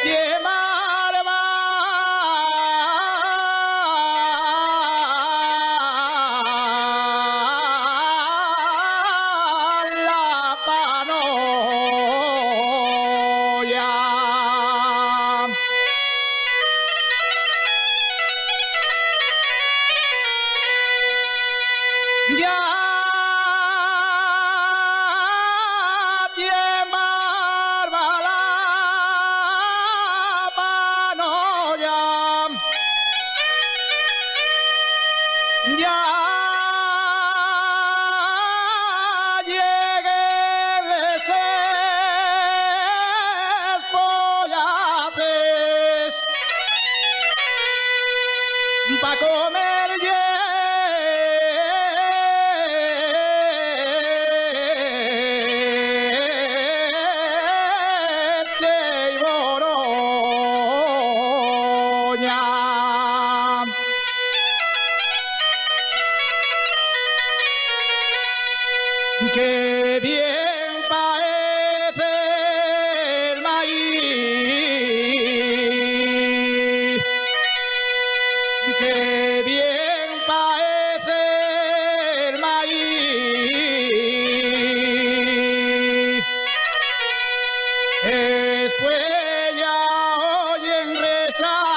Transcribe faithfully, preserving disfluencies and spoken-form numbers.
ye marba la panoya. Ya tien barba la panoya. Ya lleguen les espollates pa comer lleche y boroña. Qué bien paez el maíz, qué bien paez el maíz. Espuella oyen rezar.